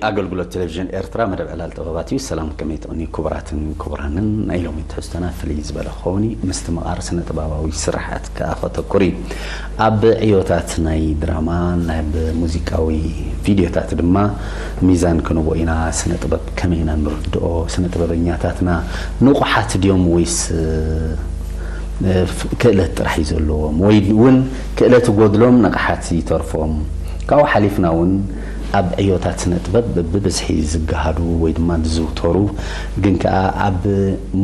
ኣገልግሎት ቴሌቪዥን ኤርትራ መደብ ዕላል ጥበባት እዩ። ሰላም፣ ከመይ ትቕኒ ክቡራትን ክቡራንን? ናይ ሎሚ ትሕዝቶና ፍልይ ዝበለ ክኸውን እዩ። ምስትምቓር ስነ ጥበባዊ ስራሓት ከኣ ከተኩር እዩ። ኣብ ዕዮታት ናይ ድራማ፣ ናይ ሙዚቃዊ ቪድዮታት ድማ ሚዛን ክንቦ ኢና። ስነ ጥበብ ከመይ ኢና ንርድኦ? ስነ ጥበበኛታትና ንቑሓት ድዮም ወይስ ክእለት ጥራሕ እዩ ዘለዎም ወይ እውን ክእለት ይጎድሎም፣ ንቕሓት ይተርፎም? ካብኡ ሓሊፍና እውን ኣብ ዕዮታት ስነ ጥበብ ብብዝሒ ዝገሃዱ ወይ ድማ ዝዝውተሩ፣ ግን ከኣ ኣብ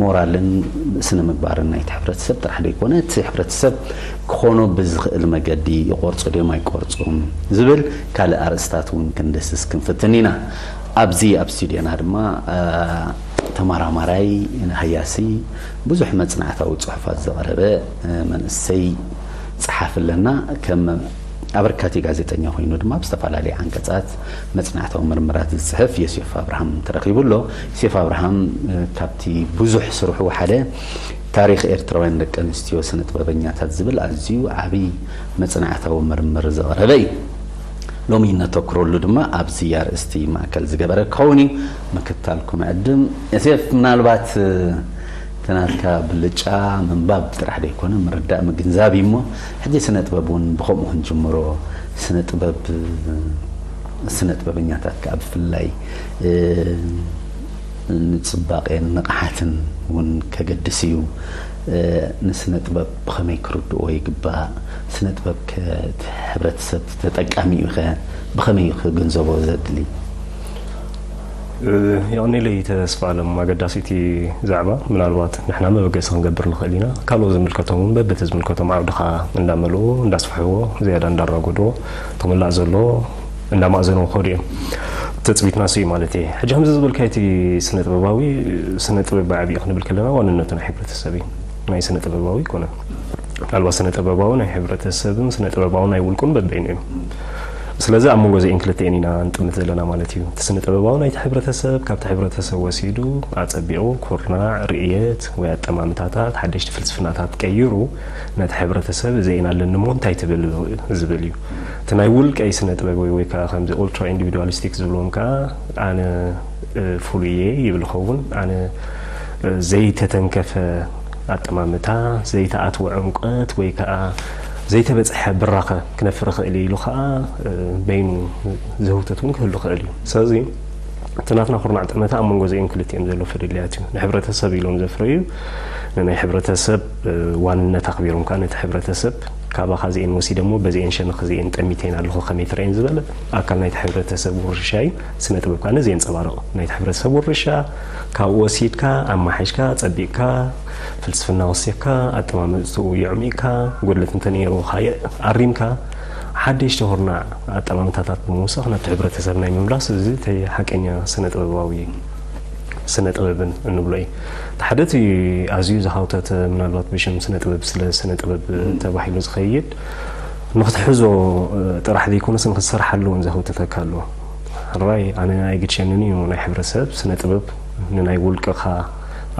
ሞራልን ስነ ምግባርን ናይቲ ሕብረተሰብ ጥራሕ ዘይኮነ እቲ ሕብረተሰብ ክኾኖ ብዝኽእል መገዲ ይቆርጹ ድዮም ኣይቆርጹን ዝብል ካልእ ኣርእስታት እውን ክንድስስ ክንፍትን ኢና። ኣብዚ ኣብ ስቱድዮና ድማ ተመራማራይ፣ ሃያሲ፣ ብዙሕ መጽናዕታዊ ጽሑፋት ዘቕረበ መንእሰይ ጸሓፊ ኣለና። ከም ኣበርካቲ ጋዜጠኛ ኮይኑ ድማ ኣብ ዝተፈላለዩ ዓንቀጻት መጽናዕታዊ ምርምራት ዝጽሕፍ ዮሴፍ ኣብርሃም ተረኺቡ ኣሎ። ዮሴፍ ኣብርሃም ካብቲ ብዙሕ ስርሑ ሓደ ታሪኽ ኤርትራውያን ደቂ ኣንስትዮ ስነ ጥበበኛታት ዝብል ኣዝዩ ዓቢ መጽናዕታዊ ምርምር ዘቕረበ እዩ። ሎሚ ነተኩረሉ ድማ ኣብዚ ኣርእስቲ ማእከል ዝገበረ ክኸውን እዩ። ምክትታልኩም ዕድም። ዮሴፍ፣ ምናልባት እቲ ናትካ ብልጫ ምንባብ ጥራሕ ዘይኮነ ምርዳእ ምግንዛብ እዩ እሞ፣ ሕጂ ስነ ጥበብ እውን ብኸምኡ ክንጅምሮ። ስነ ጥበብ፣ ስነ ጥበበኛታት ከኣ ብፍላይ ንጽባቄን ንቕሓትን እውን ከገድስ እዩ። ንስነ ጥበብ ብኸመይ ክርድእዎ ይግባእ? ስነ ጥበብ ከ እቲ ሕብረተሰብ ተጠቃሚኡ ኸ ብኸመይ ክግንዘቦ ዘድሊ? የቕኒለይ ተስፋ ኣለም። ኣገዳሲቲ ዛዕባ፣ ምናልባት ንሕና መበገሲ ክንገብር ንኽእል ኢና። ካልኦት ዝምልከቶም እውን በብቲ ዝምልከቶም ዓውዲ ከዓ እንዳመልኡ እንዳስፍሕዎ ዝያዳ እንዳራጎድዎ ተምላእ ዘሎ እንዳማእዘኑ ክኸዱ እዮም። ትፅቢትና እሱ እዩ ማለት እየ። ሕጂ ከምዚ ዝበልካዮ እቲ ስነ ጥበባዊ፣ ስነ ጥበብ ብዓብዩ ክንብል ከለና ዋንነቱ ናይ ሕብረተሰብ እዩ። ናይ ስነ ጥበባዊ ይኮነ። ምናልባት ስነ ጥበባዊ ናይ ሕብረተሰብን ስነ ጥበባዊ ናይ ውልቁን በበይኑ እዮም። ስለዚ ኣብ መንጎ እዚአን ክልተኤን ኢና ንጥምት ዘለና ማለት እዩ። እቲ ስነ ጥበባዊ ናይቲ ሕብረተሰብ ካብቲ ሕብረተሰብ ወሲዱ ኣፀቢቑ ኩርናዕ፣ ርእየት ወይ ኣጠማምታታት፣ ሓደሽቲ ፍልስፍናታት ቀይሩ ነቲ ሕብረተሰብ እዚአን ኣለኒ እሞ እንታይ ትብል ዝብል እዩ። እቲ ናይ ውልቀይ ስነ ጥበብ ወይ ወይ ከዓ ከምዚ ኦልትራ ኢንዲቪድዋሊስቲክ ዝብሎም ከዓ ኣነ ፍሉይ እየ ይብል ይኸውን። ኣነ ዘይተተንከፈ ኣጠማምታ፣ ዘይተኣትወ ዕምቀት ወይ ከዓ ዘይተበፅሐ ብራኸ ክነፍሪ ይኽእል እየ ኢሉ ከዓ በይኑ ዝህውተት እውን ክህሉ ይኽእል እዩ። ስለዚ እቲ ናትና ኩርናዕ ጠመተ ኣብ መንጎ እዚኦም ክልቲኦም ዘሎ ፍልልያት እዩ። ንሕብረተሰብ ኢሎም ዘፍረዩ ንናይ ሕብረተሰብ ዋንነት ኣኽቢሮም ከዓ ነቲ ሕብረተሰብ ካባኻ እዚኤን ወሲደ እሞ በዚኤን ሸነኽ እዚኤን ጠሚተን ኣለኹ ከመይ ትረኤን ዝበለ ኣካል ናይቲ ሕብረተሰብ ውርሻ እዩ። ስነ ጥበብ ከዓ ነዚ የንፀባርቕ። ናይቲ ሕብረተሰብ ውርሻ ካብኡ ወሲድካ ኣማሓይሽካ ጸቢቕካ ፍልስፍና ወሲኽካ ኣጠማምጥኡ የዕሚቕካ ጉድለት እንተነይሩ ካየ ኣሪምካ ሓደሽቲ ኩርናዕ ኣጠማምታታት ብምውሳኽ ናብቲ ሕብረተሰብ ናይ ምምላስ እዚ እቲ ሓቀኛ ስነ ጥበባዊ ስነ ጥበብን እንብሎ እዩ። እቲ ሓደ እቲ ኣዝዩ ዝሃውተተ ምናልባት ብሽም ስነ ጥበብ ስለ ስነ ጥበብ ተባሂሉ ዝኸይድ ንክትሕዞ ጥራሕ ዘይኮነስ ንክትሰርሓሉ እውን ዘህውተተካ ኣሎ። ሕራይ ኣነ ኣይግድሸንን እዩ ናይ ሕብረተሰብ ስነ ጥበብ ንናይ ውልቅኻ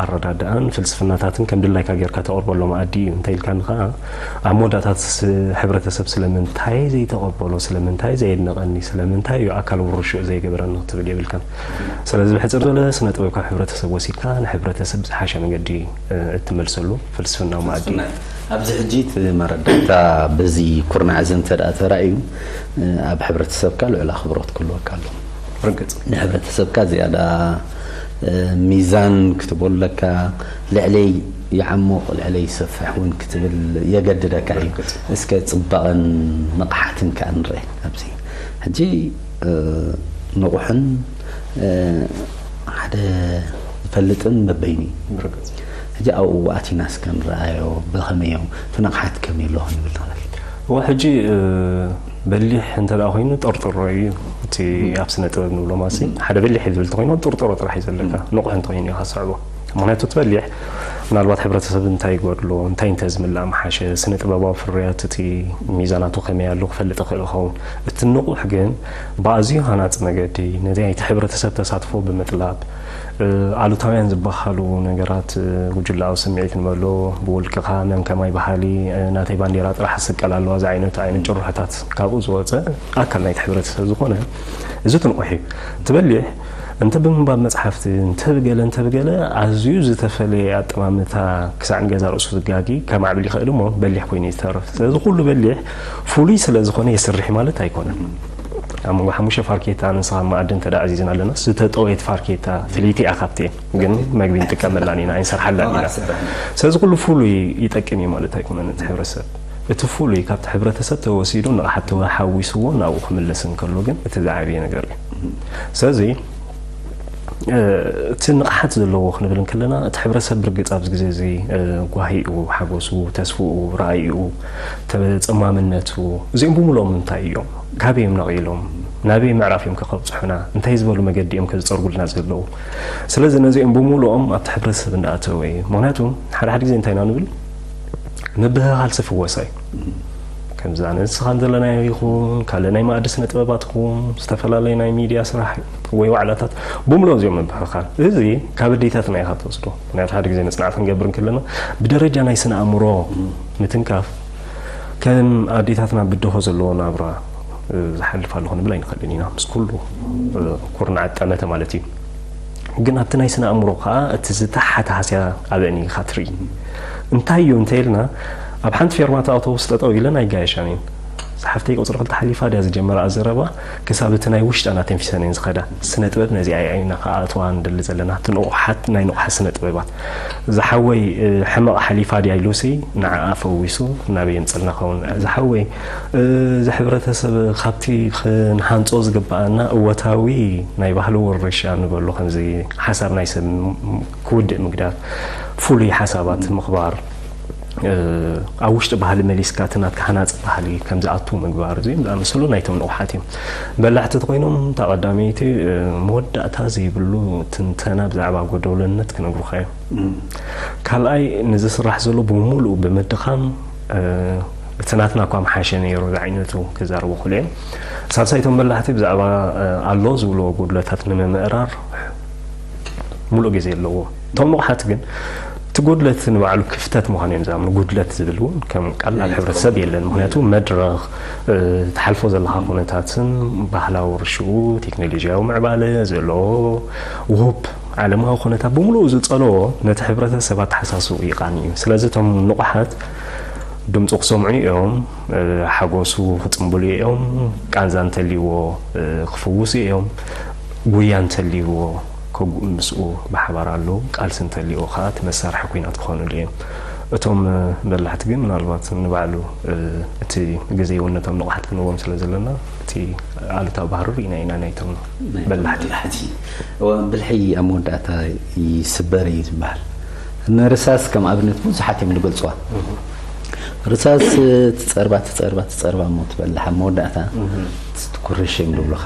ኣረዳድኣን ፍልስፍናታትን ከም ድላይካ ጌርካ ተቕርበሎም ኣዲ እዩ እንተ ኢልካኒ ከዓ ኣብ መወዳእታት ሕብረተሰብ ስለምንታይ ዘይተቐበሎ ስለምንታይ ዘየድነቐኒ ስለምንታይ እዩ ኣካል ውርሽኡ ዘይገበረኒ ክትብል የብልካን። ስለዚ ብሕፅር ዝበለ ስነ ጥበብ ካብ ሕብረተሰብ ወሲድካ ንሕብረተሰብ ዝሓሸ መገዲ እትመልሰሉ ፍልስፍናዊ መኣዲ እዩ። ኣብዚ ሕጂ እቲ መረዳእታ በዚ ኩርናዕ እዚ እንተ ደኣ ተራእዩ ኣብ ሕብረተሰብካ ልዑል ኣኽብሮት ክህልወካ ኣሎ። ርግጽ። ንሕብረተሰብካ ዝያዳ ሚዛን ክትቦለካ ልዕለይ ይዓሙቕ ልዕለይ ይሰፍሕ እውን ክትብል የገድደካ እዩ። እስከ ጽባቐን ንቕሓትን ከኣ ንርአ ኣብዚ ሕጂ ንቑሕን ሓደ ዝፈልጥን በበይኑ እዩ። ሕጂ ኣብኡ ኣቲና እስከ ንረኣዮ ብኸመይ እዮም እቲ ንቕሓት ከመይ ኣሎ ክንብል ንኽእል። እወ ሕጂ በሊሕ እንተ ደኣ ኮይኑ ጥርጥሮ እዩ እቲ ኣብ ስነ ጥበብ ንብሎ ማሲ ሓደ በሊሕ እዩ ዝብል ተኮይኑ ጥርጥሮ ጥራሕ እዩ ዘለካ ንቑሕ እንተኮይኑ ኢኻ ትስዕቦ ምክንያቱ እቲ በሊሕ ምናልባት ሕብረተሰብ እንታይ ይጎድሎ፣ እንታይ እንተ ዝምላእ ምሓሸ፣ ስነ ጥበባዊ ፍርያት እቲ ሚዛናቱ ከመይ ኣሎ ክፈልጥ ይኽእል ይኸውን። እቲ ንቑሕ ግን ብኣዝዩ ሃናጺ መገዲ ነቲ ናይቲ ሕብረተሰብ ተሳትፎ ብምጥላብ፣ እ፣ ኣሉታውያን ዝበሃሉ ነገራት፣ እ፣ ጉጅላዊ ስምዒት ንበሎ፣ ብውልቅኻ መን ከማይ በሃሊ፣ እ፣ ናተይ ባንዴራ ጥራሕ ትስቀል ኣለዋ ዝዓይነቱ ዓይነት ጭርሖታት ካብኡ ዝወጸ ኣካል ናይቲ ሕብረተሰብ ዝኾነ እዚ ትንቑሕ እዩ። ትበሊሕ እንተ ብምንባብ መጽሓፍቲ፣ እንተ ብገለ፣ እንተ ብገለ ኣዝዩ ዝተፈለየ ኣጠማምታ ክሳዕ ንገዛ ርእሱ ዝጋጊ ከማዕብል ይኽእል እሞ በሊሕ ኮይኑ እዩ ዝተርፍ። ስለዚ ኩሉ በሊሕ ፍሉይ ስለ ዝኾነ የስርሕ ማለት ኣይኮነን። ኣብ መንጎ ሓሙሽተ ፋርኬታ ንስኻ መኣዲ እንተ ደኣ ኣዚዝና ኣለና፣ ዝተጠወየት ፋርኬታ ፍልይቲ እያ ካብተን። ግን መግቢ ንጥቀመላን ኢና፣ ኣይንሰርሓላን ኢና። ስለዚ ኩሉ ፍሉይ ይጠቅም እዩ ማለት ኣይኮነን እቲ ሕብረተሰብ። እቲ ፍሉይ ካብቲ ሕብረተሰብ ተወሲዱ ንቕሓት ተሓዊስዎ ናብኡ ክምለስ እንከሎ ግን እቲ ዝዓበየ ነገር እዩ። ስለዚ፣ እ፣ እቲ ንቕሓት ዘለዎ ክንብል እንከለና፣ እቲ ሕብረተሰብ ብርግጽ ኣብዚ ግዜ እዚ፣ እ፣ ጓሂኡ፣ ሓጎሱ፣ ተስፍኡ፣ ራእይኡ፣ ተጸማምነቱ፣ እዚኦም ብምልኦም እንታይ እዮም? ካበይ እዮም ነቒሎም? ናበይ ምዕራፍ እዮም ከበጽሑና? እንታይ ዝበሉ መገዲ እዮም ከዝጸርጉልና ዘለዉ? ስለዚ ነዚኦም ብምልኦም ኣብቲ ሕብረተሰብ እንዳኣተወ እዩ። ምኽንያቱ ሓደ ሓደ ግዜ እንታይ ኢና ንብል? ምብህሃል ዝፍወስ እዩ። ከምዛ ንስኻን ዘለናዮ ይኹን፣ ካልእ ናይ መኣዲ ስነ ጥበባት ይኹን፣ ዝተፈላለየ ናይ ሚድያ ስራሕ ወይ ዋዕላታት፣ ብምልኦም እዚኦም ምብህሃል። እዚ ካብ ኣዴታትና ኢኻ ትወስዶ። ምኽንያቱ ሓደ ግዜ መጽናዕቲ ክንገብር እንከለና፣ ብደረጃ ናይ ስነ ኣእምሮ ምትንካፍ፣ ከም ኣዴታትና ብድሆ ዘለዎ ናብራ፣ እ፣ ዝሓልፋ ኣሎ ክንብል ኣይንኽእልን ኢና። ምስ ኩሉ፣ እ፣ ኩርናዓት ጠመተ ማለት እዩ። ግን ኣብቲ ናይ ስነ ኣእምሮ ከኣ እቲ ዝተሓተ ሃስያ ኣበኒ ኢኻ ትርኢ። እንታይ እዩ እንተ ኢልና፣ ኣብ ሓንቲ ፌርማታ ኣውቶቡስ ጠጠው ኢለን ኣይጋየሻን እየን። ዝሓፍተይ ቁጽሪ ክልተ ሓሊፋ ድያ ዝጀመረኣ ዘረባ፣ ክሳብ እቲ ናይ ውሽጠን ኣተንፊሰን እየን ዝኸዳ። ስነ ጥበብ ነዚኣ እያ ኢና ከኣእትዋ ንደሊ ዘለና፣ እቲ ንቑሓት ናይ ንቑሓት ስነ ጥበባት። ዝሓወይ፣ እ፣ ሕመቕ ሓሊፋ ድያ ኢሉሲ ንዓኣ ፈዊሱ ናበይ የምጽልና ኸውን? ዝሓወይ፣ እ፣ እዚ ሕብረተሰብ ካብቲ ክንሃንጾ ዝግብኣና እወታዊ ናይ ባህሊ ውርሻ ንበሎ፣ ከምዚ ሓሳብ ናይ ሰብ ክውድእ ምግዳፍ፣ ፍሉይ ሓሳባት ምኽባር፣ እ፣ ኣብ ውሽጢ ባህሊ መሊስካ እቲ ናትካ ሃናጺ ባህሊ ከም ዝኣቱ ምግባር፣ እዚኦም ዝኣመሰሉ ናይቶም ንቑሓት እዮም። በላሕቲ ተኾይኖም፣ እታ ቀዳመይቲ፣ እ፣ መወዳእታ ዘይብሉ ትንተና ብዛዕባ ጎደሎነት ክነግሩኻ እዮም። ካልኣይ፣ ንዝስራሕ ዘሎ ብምሉኡ ብምድኻም፣ እ፣ እቲ ናትና እኳ ምሓሸ ነይሩ ዝዓይነቱ ክዛረቡ ክእሉ እዮም። ሳልሳይቶም በላሕቲ ብዛዕባ፣ እ፣ ኣሎ ዝብልዎ ጉድለታት ንምምእራር ሙሉእ ግዜ ኣለዎ። እቶም ንቑሓት ግን እቲ ጉድለት ንባዕሉ ክፍተት ምዃኑ እዮም ዝኣምኑ። ጉድለት ዝብል እውን ከም ቀላል ሕብረተሰብ የለን። ምኽንያቱ መድረኽ፣ እ፣ ትሓልፎ ዘለኻ ኩነታትን ባህላዊ ርሽኡ፣ ቴክኖሎጂያዊ ምዕባለ ዘለዎ ውሁብ ዓለማዊ ኩነታት ብምሉኡ ዝጸለዎ ነቲ ሕብረተሰብ ኣተሓሳስቡ ይቓኒ እዩ። ስለዚ እቶም ንቑሓት ድምፁ ክሰምዑ እዮም፣ እ፣ ሓጎሱ ክጽንብሉ እዮም፣ ቃንዛ እንተልይዎ፣ እ፣ ክፍውሱ እዮም፣ ጉያ እንተልይዎ ከጉ-፣ ምስኡ ብሓባር ኣለዉ፣ ቃልሲ እንተልይዎ ከኣ እቲ መሳርሒ ኲናት ክኾኑሉ እዮም። እቶም፣ እ፣ በላሕቲ ግን ምናልባት ንባዕሉ፣ እ፣ እቲ ግዜ እውን ነቶም ንቑሓት ክንዎም ስለ ዘለና እቲ ኣሉታዊ ባህሪ ርኢና ኢና ናይቶም ናይ በላሕቲ። በላሕቲ። እዋ፣ ብልሒ ኣብ መወዳእታ ይስበር እዩ ዝበሃል። ንርሳስ ከም ኣብነት ብዙሓት እዮም ዝገልጽዋ። ርሳስ ትጸርባ፣ ትጸርባ፣ ትጸርባ እሞ ትበልሕ፣ ኣብ መወዳእታ ትኩርሽ እዮም ዝብሉኻ።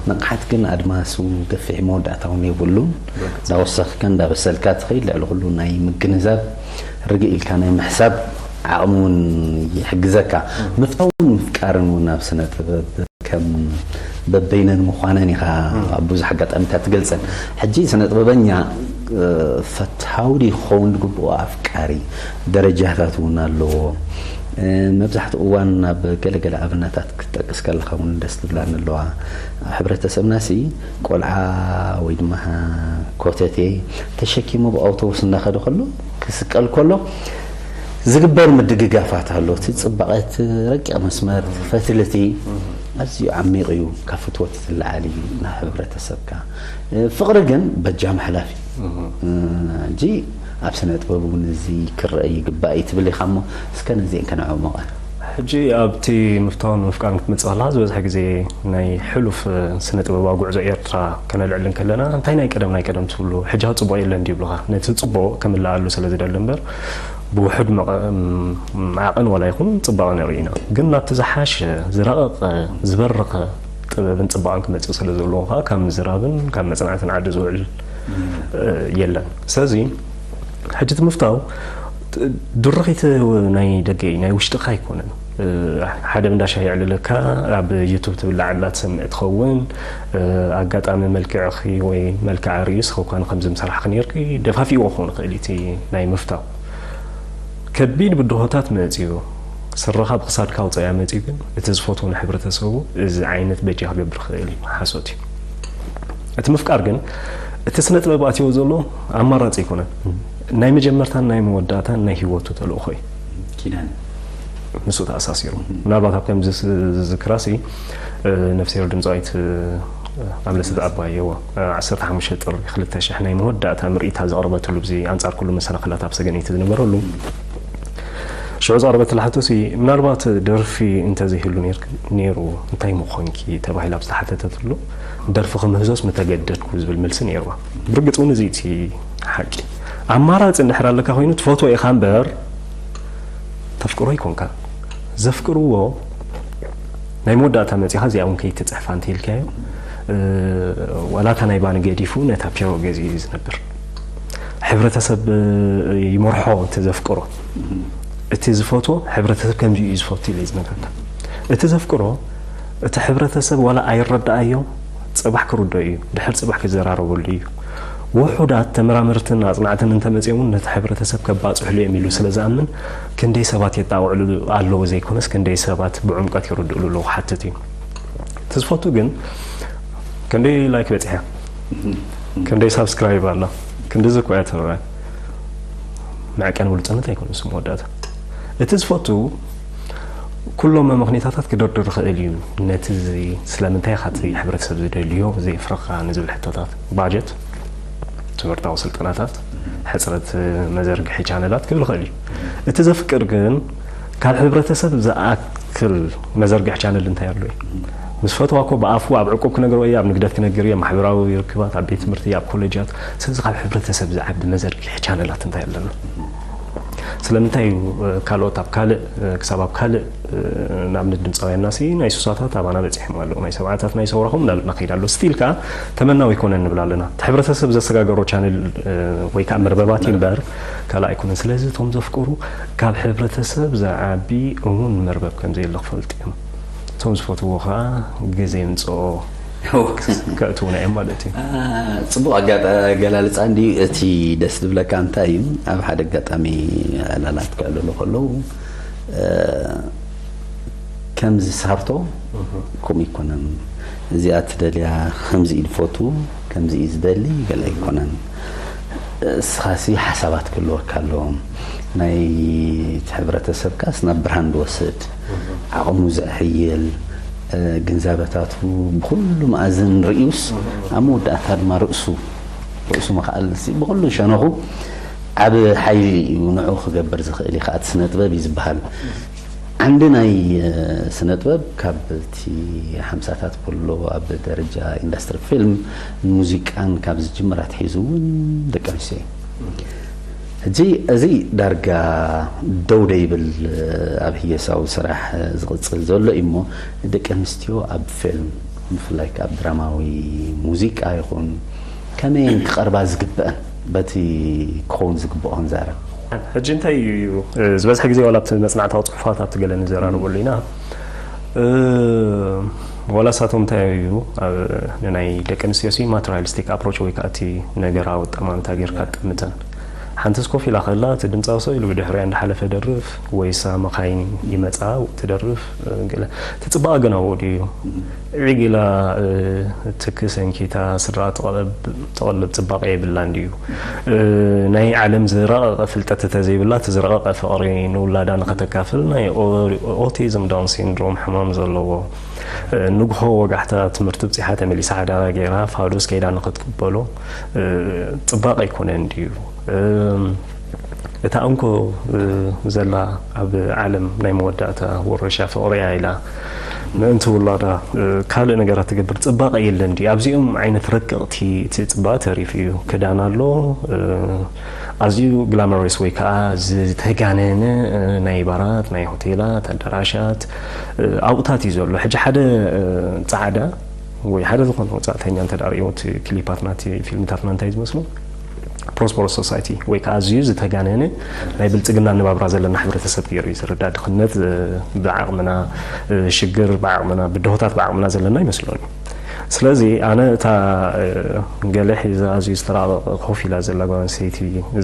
ንቕሓት ግን ኣድማሱ ገፊሕ መወዳእታ እውን የብሉን። እንዳወሰኽካ እንዳበሰልካ ትኸይድ፣ ልዕሊ ኩሉ ናይ ምግንዛብ፣ ርግእ ኢልካ ናይ ምሕሳብ ዓቕሚ እውን ይሕግዘካ። ምፍታውን ምፍቃርን እውን ኣብ ስነ ጥበብ ከም በበይነን ምዃነን ኢኻ ኣብ ብዙሕ ኣጋጣሚታት ትገልጸን። ሕጂ ስነ ጥበበኛ፣ እ፣ ፈታዊ ድዩ ክኸውን ዝግብኦ? ኣፍቃሪ፣ ደረጃታት እውን ኣለዎ። እ፣ መብዛሕትኡ እዋን ናብ ገለገለ ኣብነታት ክትጠቅስ ከለኻ እውን ደስ ትብላኒ ኣለዋ። ኣብ ሕብረተሰብናሲ ቆልዓ ወይ ድማ ኮተቴ ተሸኪሙ ብኣውቶቡስ እናኸደ ከሎ፣ ክስቀል ከሎ ዝግበር ምድግጋፋት ኣሎ። እቲ ጽባቐ፣ እቲ ረቂቕ መስመር፣ እቲ ፈትልቲ ኣዝዩ ዓሚቕ እዩ። ካብ ፍትወት ዝለዓል እዩ ናብ ሕብረተሰብካ። እ፣ ፍቕሪ ግን በጃ መሕላፍ እዩ። እ፣ ሕጂ ኣብ ስነ ጥበብ እውን እዚ ክረአ ይግባእ እዩ ትብል ኢኻ እሞ፣ እስከ ነዚአን ከነዕምቐን። ሕጂ ኣብቲ ምፍታውን ምፍቃርን ክትመጽእ ከለኻ፣ ዝበዝሐ ግዜ ናይ ሕሉፍ ስነ ጥበባዊ ጉዕዞ ኤርትራ ከነልዕል እንከለና፣ እንታይ ናይ ቀደም ናይ ቀደም ትብሉ፣ ሕጂ ኣብ ጽቡቕ የለን ድዩ ይብሉኻ። ነቲ ጽቡቕ ክምልኣሉ ስለ ዝደሊ እምበር፣ ብውሑድ መቐ-፣ ም-፣ ዓቐን ዋላ ይኹን ጽባቐ ንርኢ ኢና። ግን ናብቲ ዝሓሸ፣ ዝረቐቐ፣ ዝበረኸ ጥበብን ጽባቐን ክመጽእ ስለ ዘለዎ ከኣ፣ ካብ ምዝራብን ካብ መጽናዕትን ዓዲ ዝውዕል፣ እ፣ የለን። ስለዚ፣ ሕጂ እቲ ምፍታው ድርኺት ናይ ደገ እዩ፣ ናይ ውሽጥኻ ኣይኮነን። ሓደ እንዳ ሻሂ የዕልለካ፣ ኣብ ዩቱብ ትብላዕ ኣላ ትሰምዕ ትኸውን። ኣጋጣሚ መልክዕኺ ወይ መልክዓ ርእዩ ስኸኳ ንከምዚ ምሰራሕኺ ነርኪ ደፋፊዎ ክኸውን ይኽእል እዩ እቲ ናይ ምፍታው። ከቢድ ብድሆታት መጺኡ፣ ስረኻ ብኽሳድካ ኣውጸያ መጺኡ፣ ግን እቲ ዝፈትዎ ንሕብረተሰቡ እዚ ዓይነት በጃ ክገብር ክእል እዩ። ሓሶት እዩ። እቲ ምፍቃር ግን እቲ ስነ ጥበብ ኣትዮ ዘሎ ኣማራጺ ኣይኮነን። ናይ መጀመርታን ናይ መወዳእታን ናይ ህይወቱ ተልእኾ እዩ። ኪዳን ምስኡ ተኣሳሲሩ። ምናልባት ኣብ ከምዚ ዝዝክራሲ ነፍሴር ድምፃዊት ኣምለሰት ኣባየዋ ዓሰርተ ሓሙሽተ ጥሪ ክልተ ሽሕ ናይ መወዳእታ ምርኢታ ዘቕረበትሉ ብዚ ኣንጻር ኩሉ መሰናኽላት ኣብ ሰገነይቲ ዝነበረሉ ሽዑ ዝቐረበትላ ሕቶ ሲ ምናልባት ደርፊ እንተዘይህሉ ነይሩ እንታይ ምኾንኪ ተባሂላ ኣብ ዝተሓተተትሉ ደርፊ ክምህዞስ ምተገደድኩ ዝብል መልሲ ነይርዋ። ብርግፅ እውን እዚ እቲ ሓቂ ኣማራፂ እንድሕር ኣለካ ኮይኑ ትፈትዎ ኢኻ እምበር ተፍቅሮ ይኮንካ ዘፍቅርዎ ናይ መወዳእታ መፂኻ እዚኣ እውን ከይትፅሕፋ እንተኢልካዮ ዋላታ ናይ ባኒ ገዲፉ ነታ ፒሮ ገዚኡ እዩ ዝነብር። ሕብረተሰብ ይመርሖ እቲ ዘፍቅሮ እቲ ዝፈትዎ ሕብረተሰብ ከምዚ እዩ ዝፈቱ ኢለ ዝነግረካ። እቲ ዘፍቅሮ እቲ ሕብረተሰብ ዋላ ኣይረዳኣዮ ፅባሕ ክርዶ እዩ ድሕር ፅባሕ ክዘራረበሉ እዩ። ውሑዳት ተመራመርትን ኣፅናዕትን እንተመፅኦምን ነቲ ሕብረተሰብ ከባፅሕሉ እዮም ኢሉ ስለ ዝኣምን ክንደይ ሰባት የጣቕዕሉ ኣለዉ ዘይኮነስ ክንደይ ሰባት ብዕምቀት ይርድእሉ ኣለዉ ክሓትት እዩ። እቲ ዝፈቱ ግን ክንደይ ላይክ በፂሐ ክንደይ ሳብስክራይብ ኣላ ክንዲ ዝኮያ ተረባይ መዕቀን ብሉፅነት ኣይኮነ ስም ወዳእታ እቲ ዝፈቱ ኩሎም መምኽኒታታት ክደርድር ይኽእል እዩ። ነቲ እዚ ስለምንታይ ኢኻ እቲ ሕብረተሰብ ዝደልዮ ዘየፍረኻ ንዝብል ሕቶታት ባጀት ትምህርታዊ ስልጠናታት ሕፅረት መዘርግሒ ቻነላት ክብል ይኽእል እዩ። እቲ ዘፍቅር ግን ካብ ሕብረተሰብ ዝኣክል መዘርግሒ ቻነል እንታይ ኣሎ እዩ? ምስ ፈትዋ እኮ ብኣፉ ኣብ ዕቁብ ክነግሮ እዩ ኣብ ንግደት ክነግር እዩ ኣብ ማሕበራዊ ርክባት ኣብ ቤት ትምህርቲ ኣብ ኮሌጃት። ስለዚ ካብ ሕብረተሰብ ዝዓቢ መዘርግሒ ቻነላት እንታይ ኣለና? ስለምንታይ እዩ ካልኦት ኣብ ካልእ ክሳብ ኣብ ካልእ ንኣብነት ድምፃውያንና ሲ ናይ ሱሳታት ኣባና በፂሖም ኣለዉ ናይ ሰብዓታት ናይ ሰውራኹም እናበልና ከይድ ኣሎ ስቲል ከዓ ተመናዊ ይኮነ ንብል ኣለና። እቲ ሕብረተሰብ ዘሰጋገሮ ቻነል ወይ ከዓ መርበባት እምበር ካልእ ኣይኮነን። ስለዚ እቶም ዘፍቅሩ ካብ ሕብረተሰብ ዝዓቢ እሙን መርበብ ከምዘየለ ክፈልጡ እዮም። እቶም ዝፈትዎ ከዓ ግዜ ምፅኦ ከእትውና እዮም ማለት እዩ። ፅቡቅ ኣገላልፃ እንዲ እቲ ደስ ዝብለካ እንታይ እዩ ኣብ ሓደ ኣጋጣሚ ዕላላት ክዕልሉ ከለዉ ከምዚ ሳርቶ ከምኡ ይኮነን እዚኣ ትደልያ ከምዚ እዩ ዝፈቱ ከምዚ እዩ ዝደሊ ገለ ኣይኮነን እስኻሲ ሓሳባት ክህልወካ ኣለዎም ናይ እቲ ሕብረተሰብካስ ናብ ብርሃን ዝወስድ ዓቕሙ ዘዕሕይል ግንዛበታቱ ብኩሉ መኣዝን ርእዩስ ኣብ መወዳእታ ድማ ርእሱ ርእሱ ምኽኣል ብኩሉ ሸነኹ ዓብ ሓይሊ እዩ ንዑ ክገብር ዝኽእል እዩ ከዓ ስነ ጥበብ እዩ ዝበሃል ዓንዲ ናይ ስነ ጥበብ ካብ እቲ ሓምሳታት ከሎ ኣብ ደረጃ ኢንዳስትሪ ፊልም ሙዚቃን ካብ ዝጅምር ኣትሒዙ እውን ደቂ ኣንስትዮ እዩ ሕጂ እዚ ዳርጋ ደው ደይብል ኣብ ህየሳዊ ስራሕ ዝቕፅል ዘሎ እዩ እሞ ደቂ ኣንስትዮ ኣብ ፊልም ብፍላይ ኣብ ድራማዊ ሙዚቃ ይኹን ከመየን ክቐርባ ዝግበአን በቲ ክኸውን ዝግብኦ ክንዛረብ ሕጂ እንታይ እዩ ዝበዝሐ ግዜ ዋላ ኣብቲ መፅናዕታዊ ፅሑፋት ኣብቲ ገለ ንዘራረበሉ ኢና ዋላ ሳቶም እንታይ እዩ ንናይ ደቂ ኣንስትዮ ሲ ማቴሪያሊስቲክ ኣፕሮች ወይ ከዓ እቲ ነገራዊ ኣጠማምታ ጌርካ ትጥምተን ሓንቲ ስኮፍ ኢላ ከላ እቲ ድምፃዊ ሰው ኢሉ ብድሕሪያ እንዳሓለፈ ደርፍ ወይሳ መኻይን ይመፃ ትደርፍ ገለ እቲ ፅባቐ ገና ወዲኡ እዩ ዒግ ኢላ ትኪ ሰንኪታ ስድራ ትቐልብ ፅባቐ የብላን ድዩ ናይ ዓለም ዝረቐቐ ፍልጠት ተዘይብላ እቲ ዝረቐቐ ፍቕሪ ንውላዳ ንኸተካፍል ናይ ኦቲዝም ዳውን ሲንድሮም ሕማም ዘለዎ ንግሆ ወጋሕታ ትምህርቲ ብፂሓ ተመሊሳ ሓዳራ ገይራ ፋዱስ ከይዳ ንኽትቅበሎ ፅባቐ ኣይኮነን ድዩ እታ እንኮ ዘላ ኣብ ዓለም ናይ መወዳእታ ወረሻ ፍቕሪያ ኢላ ምእንቲ ውላዳ ካልእ ነገራት ትገብር ፅባቐ የለን ድዩ ኣብዚኦም ዓይነት ረቀቕቲ እቲ ፅባቐ ተሪፉ እዩ ክዳን ኣሎ ኣዝዩ ግላመረስ ወይ ከዓ ዝተጋነነ ናይ ባራት ናይ ሆቴላት ኣዳራሻት ኣብኡታት እዩ ዘሎ ሕጂ ሓደ ፃዕዳ ወይ ሓደ ዝኾነ ወፃእተኛ እንተ ርእዎ እቲ ክሊፓትና እቲ ፊልምታትና እንታይ ዝመስሉ ፕሮስፐረስ ሶሳይቲ ወይ ከዓ ኣዝዩ ዝተጋነነ ናይ ብልፅግና ኣነባብራ ዘለና ሕብረተሰብ ገይሩ እዩ ዝርዳእ። ድኽነት ብዓቕምና፣ ሽግር ብዓቕምና፣ ብድሆታት ብዓቕምና ዘለና ይመስሎኒ። ስለዚ ኣነ እታ ገለ ሒዛ ኣዝዩ ዝተራቐቐ ኮፍ ኢላ ዘላ ጓል ኣንስተይቲ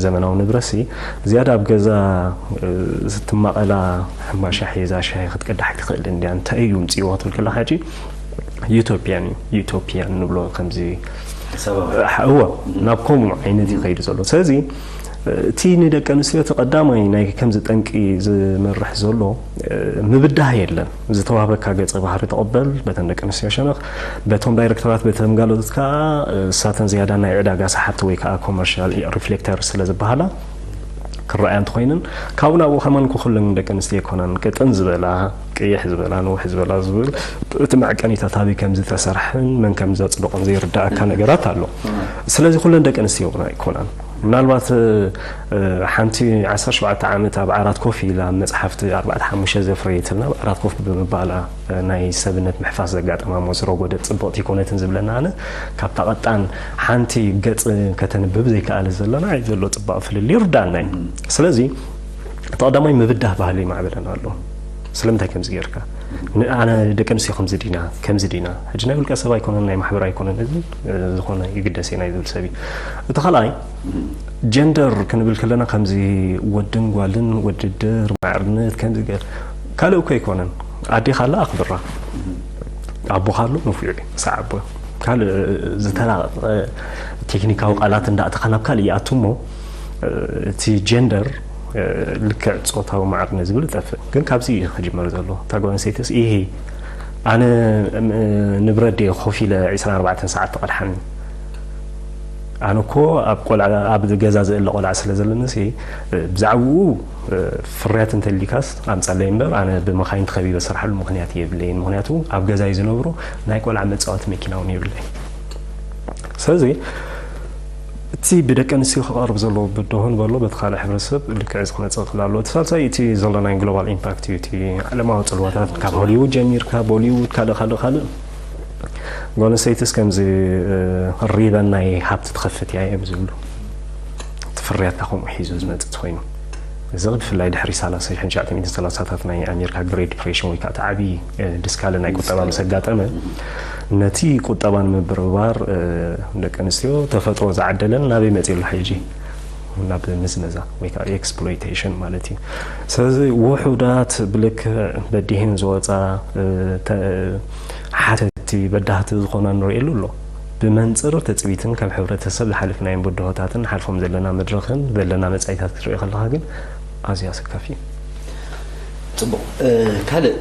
ዘመናዊ ንብረትሲ ዝያዳ ኣብ ገዛ ዝትማቐላ ሕምባሻ ሒዛ ሻሂ ክትቀዳሕ ኣይትኽእልን ድያ? እንታይ እዩ ምፅእዎ ክትብል ከለኻ ሕጂ ዩቶፒያን እዩ። ዩቶፒያን ንብሎ ከምዚ እዎ ናብ ከምኡ ዓይነት ይኸይዱ ዘሎ። ስለዚ እቲ ንደቂ ኣንስትዮ እቲ ቀዳማይ ናይ ከምዚ ጠንቂ ዝመርሕ ዘሎ ምብዳህ የለን። ዝተዋህበካ ገጸ ባህሪ ተቐበል፣ በተን ደቂ ኣንስትዮ ሸነኽ፣ በቶም ዳይሬክተራት፣ በተን ጋሎት ከዓ እሳተን ዝያዳ ናይ ዕዳጋ ሰሓብቲ ወይ ከዓ ኮመርሻል ሪፍሌክተር ስለ ዝበሃላ ክረኣያ እንተኮይንን ካብኡ ናብኡ ከማን ኩለን ደቂ ኣንስትዮ ኣይኮናን ቅጥን ዝበላ ቅይሕ ዝበላ ንውሕ ዝበላ ዝብል እቲ መዐቀኒታት ኣበይ ከም ዝተሰርሐን መን ከም ዘፅደቆን ዘይርዳእካ ነገራት ኣሎ። ስለዚ ኩለን ደቂ ኣንስትዮ እውን ኣይኮናን። ምናልባት ሓንቲ ዓሰርተ ሸውዓተ ዓመት ኣብ ዓራት ኮፍ ኢላ መፅሓፍቲ ኣርባዕተ ሓሙሽተ ዘፍረየትልና ኣብ ዓራት ኮፍ ብምባላ ናይ ሰብነት ምሕፋስ ዘጋጠማ እሞ ዝረጎደት ፅብቕቲ ኣይኮነትን ዝብለና ኣነ ካብታ ቀጣን ሓንቲ ገፅ ከተንብብ ዘይከኣለ ዘለና ኣይ ዘሎ ፅባቕ ፍልል ይርዳእና እዩ። ስለዚ እቲ ቀዳማይ ምብዳህ ባህሊ ይማዕበለና ኣሎ። ስለምንታይ ከምዚ ጌርካ? ኣነ ደቂ ኣንስትዮ ከምዚ ዲና ከምዚ ዲና ሕጂ ናይ ውልቀ ሰብ ኣይኮነን ናይ ማሕበር ኣይኮነን እዚ ዝኾነ ይግደስ ናይ ዝብል ሰብ እዩ። እቲ ካልኣይ ጀንደር ክንብል ከለና ከምዚ ወድን ጓልን ውድድር ማዕርነት ከምዚ ገር ካልእ እኮ ኣይኮነን። ኣዴኻ ኣላ ኣኽብራ፣ ኣቦኻ ኣሎ ንፉዕ እዩ ሰዓቦ። ካልእ ዝተራቐቐ ቴክኒካዊ ቃላት እንዳእተኻ ናብ ካልእ ይኣቱ እሞ እቲ ጀንደር ልክዕ ፆታዊ ማዕርነት ዝብል ይጠፍእ። ግን ካብዚ እዩ ክጅመር ዘሎ። እታ ጓል ኣንስተይትስ ይሄ ኣነ ንብረት ድየ ኮፍ ኢለ ዕስራን ኣርባዕተን ሰዓት ትቐድሓኒ? ኣነ እኮ ኣብ ቆልዓ ኣብ ገዛ ዘእለ ቆልዓ ስለ ዘለኒ ሲ ብዛዕባኡ ፍርያት እንተሊካስ ኣምፃለይ እምበር ኣነ ብመኻይን ተኸቢበ ዝሰርሓሉ ምክንያት የብለይን። ምክንያቱ ኣብ ገዛ እዩ ዝነብሩ ናይ ቆልዓ መፃወቲ መኪና እውን የብለይ። ስለዚ እቲ ብደቂ ኣንስትዮ ክቐርብ ዘለዎ ብድሆ ንበሎ በቲ ካልእ ሕብረተሰብ ልክዕ እዚ ክመፅእ ክእል ኣለዎ። እቲ ሳልሳይ እቲ ዘሎ ናይ ግሎባል ኢምፓክት እዩ። እቲ ዓለማዊ ፅልዋታት ካብ ሆሊውድ ጀሚርካ ቦሊውድ ካልእ ካልእ ካልእ ጓል ኣንስተይትስ ከምዚ ሪበን ናይ ሃብቲ ትኸፍት እያ እዮም ዝብሉ። እቲ ፍርያትካ ከምኡ ሒዙ ዝመፅእ ተኮይኑ እዚ ብፍላይ ድሕሪ ሰላሳ ሽሕን ትሽዓተ ሚእትን ሰላሳታት ናይ ኣሜሪካ ግሬት ዲፕሬሽን ወይ ከዓ እቲ ዓብዪ ድስካለ ናይ ቁጠባ ምስ ኣጋጠመ ነቲ ቁጠባ ንምብርባር ደቂ ኣንስትዮ ተፈጥሮ ዝዓደለን ናበይ መፂኡ ኣሎ ሕጂ ናብ ምዝመዛ ወይ ከዓ ኤክስፕሎይቴሽን ማለት እዩ። ስለዚ ውሑዳት ብልክዕ በዲህን ዝወፃ ሓተቲ በዳህቲ ዝኾና ንርእየሉ ኣሎ። ብመንፅር ትፅቢትን ካብ ሕብረተሰብ ዝሓለፍናዮም ብድሆታትን ሓልፎም ዘለና መድረኽን ዘለና መፃኢታት ክትርኢ ከለኻ ግን ኣዝዩ ኣሰካፊ እዩ። ፅቡቕ ካልእ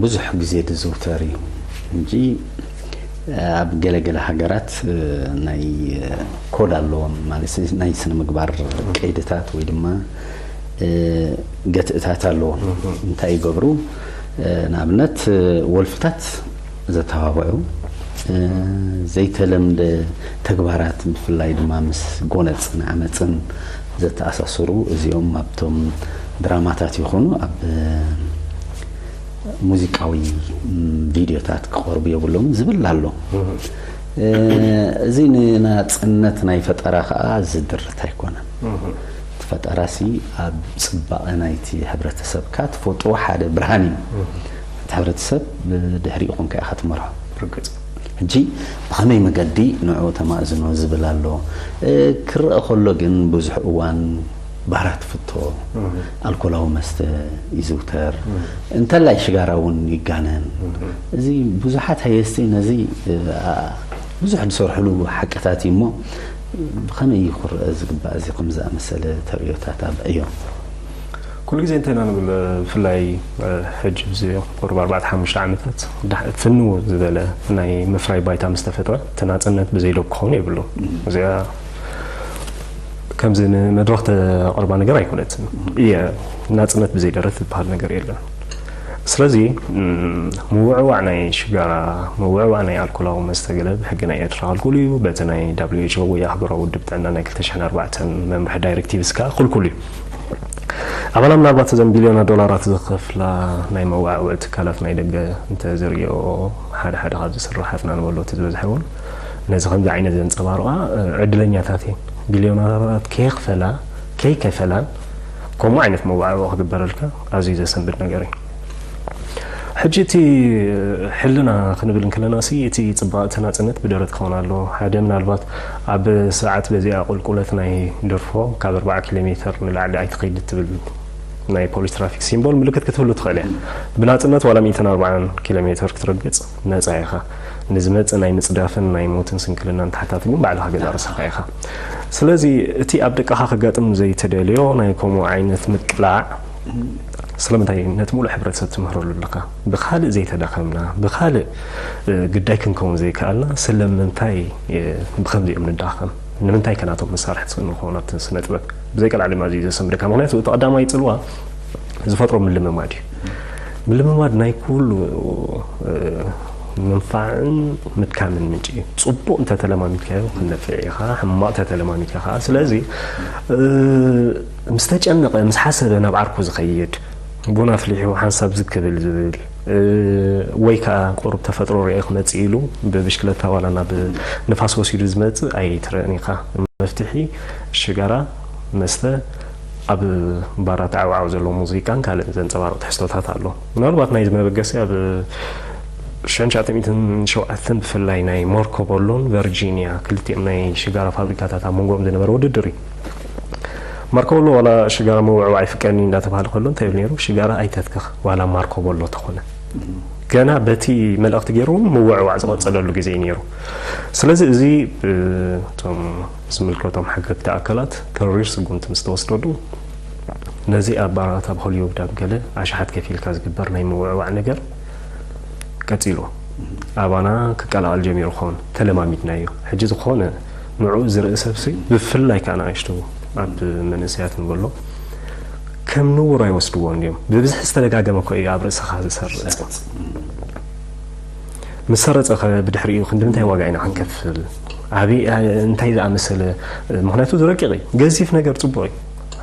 ብዙሕ ግዜ ዝዝውተር እዩ እንጂ ኣብ ገለገለ ሃገራት ናይ ኮድ ኣለዎም ማለት ናይ ስነ ምግባር ቀይድታት ወይ ድማ ገትእታት ኣለዎም። እንታይ ይገብሩ? ንኣብነት ወልፍታት ዘተባብዑ ዘይተለምደ ተግባራት ብፍላይ ድማ ምስ ጎነፅን ዓመፅን ዘተኣሳስሩ እዚኦም ኣብቶም ድራማታት ይኹኑ ኣብ ሙዚቃዊ ቪድዮታት ክቐርቡ የብሎም ዝብል ኣሎ። እዚ ንናፅነት ናይ ፈጠራ ከዓ ዝድርት ኣይኮነን። እቲ ፈጠራሲ ኣብ ፅባቐ ናይቲ ሕብረተሰብካ ትፈጥዎ ሓደ ብርሃን እዩ። እቲ ሕብረተሰብ ብድሕሪኡ ኮንካ ኢኻ ትመርሖ። ሕጂ ብኸመይ መገዲ ንዕኡ ተማእዝኖ ዝብል ኣሎ። ክረአ ከሎ ግን ብዙሕ እዋን ባራት ፍቶ፣ ኣልኮላዊ መስተ ይዝውተር፣ እንተላይ ሽጋራ እውን ይጋነን። እዚ ብዙሓት ሃየስቲ ነዚ ብዙሕ ዝሰርሕሉ ሓቅታት እዩ እሞ ብኸመይ እዩ ክረአ ዝግባእ እዚ ከም ዝኣመሰለ ተርእዮታት ኣብ ዕዮ? ኩሉ ግዜ እንተና ንብል ብፍላይ ሕጂ እዚ ቁሩብ ኣርባዕተ ሓሙሽተ ዓመታት ፍንው ዝበለ ናይ ምፍራይ ባይታ ምስ ተፈጥረ እቲ ናፅነት ብዘይ ዶብ ክኸውን የብሉ። እዚኣ ከምዚ ንመድረኽ ተቕርባ ነገር ኣይኮነትን እየ። ናፅነት ብዘይ ደረት ዝበሃል ነገር የለን። ስለዚ ምውዕዋዕ ናይ ሽጋራ፣ ምውዕዋዕ ናይ ኣልኮላዊ መስተ ገለ ብሕጊ ናይ ኤርትራ ክልኩል እዩ። በቲ ናይ WHO ወይ ኣህጉራዊ ውድብ ጥዕና ናይ ክልተ ሽሕን ኣርባዕተን መምርሒ ዳይሬክቲቭስ ከዓ ክልኩል እዩ። ኣባላ ምናልባት እዘን ቢልዮናት ዶላራት ዝኸፍላ ናይ መዋዕውዒ ትካላት ናይ ደገ እንተዝርእዮ ሓደ ሓደ ካብ ዝስርሓትና ንበሎ እቲ ዝበዝሐ እውን ነዚ ከምዚ ዓይነት ዘንጸባርቓ ዕድለኛታት እየን። ቢልዮነራት ከየኽፈላ ከይከፈላን ከምኡ ዓይነት መዋዕኦ ክግበረልካ ኣዝዩ ዘሰንብድ ነገር እዩ። ሕጂ እቲ ሕልና ክንብል እንከለና ሲ እቲ ጽባቐ እቲ ናጽነት ብደረት ክኸውን ኣለዎ። ሓደ ምናልባት ኣብ ሰዓት በዚኣ ቁልቁለት ናይ ደርፎ ካብ ኣርባዓ ኪሎ ሜትር ንላዕሊ ኣይትኸይድ ትብል ናይ ፖሊስ ትራፊክ ሲምቦል ምልክት ክትህሉ ትኽእል እያ። ብናጽነት ዋላ ሚእትን ኣርባዓን ኪሎ ሜትር ክትረግጽ ነጻ ኢኻ። ንዝመጽእ ናይ ምጽዳፍን ናይ ሞትን ስንክልናን ተሓታቲ ግን ባዕልኻ ገዛ ርእስኻ ኢኻ። ስለዚ እቲ ኣብ ደቅኻ ከጋጥም ዘይተደልዮ ናይ ከምኡ ዓይነት ምቅላዕ ስለምንታይ ነቲ ሙሉእ ሕብረተሰብ ትምህረሉ ኣለኻ? ብኻልእ ዘይተዳኸምና፣ ብኻልእ ግዳይ ክንከውን ዘይከኣልና ስለምንታይ ብኸምዚኦም ንዳኸም? ንምንታይ ከ ናቶም መሳርሕቲ ንኸውን ኣብቲ ስነ ጥበብ? ብዘይቀልዓለም ኣዝዩ ዘሰንብደካ። ምኽንያቱ እቲ ቀዳማይ ጽልዋ ዝፈጥሮ ምልምማድ እዩ። ምልምማድ ናይ ኩሉ ምንፋዕን ምድካምን ምንጪ እዩ። ጽቡቕ እንተተለማሚድካዮ ክነፍዕ ኢኻ፣ ሕማቕ እንተተለማሚድካ ከዓ። ስለዚ ምስ ተጨነቐ፣ ምስ ሓሰበ ናብ ዓርኩ ዝኸይድ፣ ቡን ኣፍሊሑ ሓንሳብ ዝክብል ዝብል፣ ወይ ከዓ ቁሩብ ተፈጥሮ ርእየ ክመጽእ ኢሉ ብብሽክለታ ዋላ ናብ ንፋስ ወሲዱ ዝመጽእ ኣይትረእን ኢኻ። መፍትሒ ሽጋራ፣ መስተ፣ ኣብ ባራት ዓውዓው ዘሎ ሙዚቃን ካልእን ዘንጸባርቕ ትሕዝቶታት ኣሎ። ምናልባት ናይዚ መበገሲ ኣብ ሽሕን ትሽዓተ ሚእትን ሸውዓተን ብፍላይ ናይ ማርኮ ቦሎን ቨርጂኒያ ክልቲኦም ናይ ሽጋራ ፋብሪካታት ኣብ መንጎኦም ዝነበረ ውድድር እዩ። ማርኮ ቦሎ ዋላ ሽጋራ ምውዕዋዕ ኣይፍቀድን እዩ እንዳተባሃለ ከሎ እንታይ ይብል ነይሩ? ሽጋራ ኣይተትክኽ ዋላ ማርኮ ቦሎ ተኾነ። ገና በቲ መልእኽቲ ገይሩ እውን ምውዕዋዕ ዝቐጸለሉ ግዜ እዩ ነይሩ። ስለዚ እዚ እቶም ዝምልከቶም ሓገግቲ ኣካላት ተሪር ስጉምቲ ምስ ተወስደሉ ነዚ ኣብ ባራት ኣብ ሆሊውድ ኣብ ገለ ኣሽሓት ከፊልካ ዝግበር ናይ ምውዕዋዕ ነገር ቀጺሉ ኣባና ክቀላቐል ጀሚሩ ክኸውን ተለማሚድናዮ። ሕጂ ዝኾነ ንዕኡ ዝርኢ ሰብሲ ብፍላይ ከዓ ንኣሽቱ ኣብ መንእሰያት ንበሎ ከም ንቡር ኣይወስድዎን እዮም። ብብዝሒ ዝተደጋገመ እኮ እዩ ኣብ ርእስኻ ዝሰርጽ። ምስ ሰረጸ ኸ ብድሕሪኡ ክንዲ ምንታይ ዋጋ ኢና ክንከፍል? ኣበይ እንታይ ዝኣመሰለ? ምኽንያቱ እዚ ረቂቕ እዩ። ገዚፍ ነገር ጽቡቕ እዩ።